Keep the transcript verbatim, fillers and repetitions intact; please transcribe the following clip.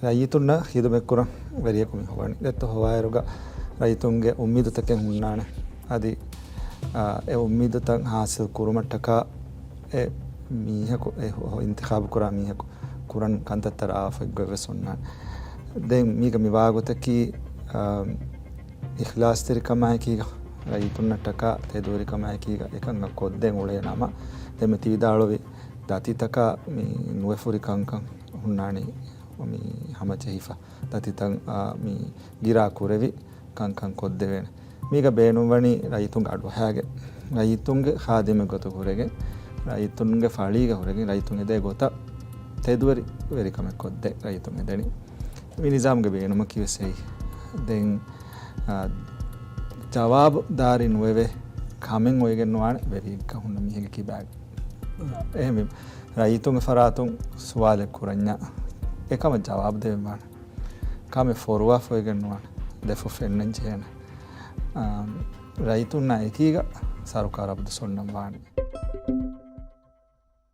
ރައްޔިތުންނަށް ޚިދުމަތްކުރަން ވެރިޔަކު މި ހޮވަނީ. ދެއްތޯ ހޮވާއިރުގަ ރައްޔިތުންގެ އުއްމީދުތަކެއް ހުންނާނެ. އަދި، އާ، އެ އުއްމީދުތައް ހާސިލް ކުރުމަށްޓަކާ އެ މީހަކު، އެ ހޮ-، އިންތިޚާބު ކުރާ މީހަކު ކުރަން ކަންތައްތައް ރާވާފައި ގޮތްވެސް ހުންނާނެ. ދެން މީގަ މިވާގޮތަކީ، އާ، އިޚްލާޞްތެރިކަމާއެކީގަ، ރައްޔިތުންނަށްޓަކާ ތެދުވެރިކަމާއެކީގަ އެކަންކަން ކޮށްދޭން އުޅޭ ނަމަ، ދެން މި ތި ވިދާޅުވި ދަތިތަކާ މި ނުވެފުރި ކަންކަން ހުންނާނީ މި ހަމަޖެހިފަ. ދަތިތައް، އާ، މި ގިރާ ކުރެވި ކަންކަން ކޮށްދެވޭނެ. މީގަ ބޭނުންވަނީ ރައްޔިތުންގެ އަޑުއަހާގެން، ރައްޔިތުންގެ ޚާދިމެއް ގޮތުގަ ހުރެގެން، ރައްޔިތުންގެ ފަޅީގަ ހުރެގެން، ރައްޔިތުން އެދޭ ގޮތަށް ތެދުވެރި، ވެރިކަމެއް ކޮށްދޭ ރައްޔިތުން އެދެނީ. މި ނިޒާމްގެ ބޭނުމަކީ ވެސް އެއީ. ދެން، އާ، ޖަވާބުދާރީ ނުވެވޭ ކަމެއް އޮވެގެން ނުވާނެ ވެރިއެއްގަ ހުންނަ މީހެއްގެ ކިބާގަ. އެހެންވީމަ، ރައްޔިތުންގެ ފަރާތުން ސުވާލެއް ކުރަންޏާ އެކަމަށް ޖަވާބު ދެވެން ވާނެ. ކަމެއް ފޮރުވާފައިގެން ނުވާނެ. ދެފަ ފެންނަން ޖެހޭނެ. އާ، ރައްޔިތުންނާ އެކީގަ ސަރުކާރަށް އަބަދު އޮންނަން ވާނެ.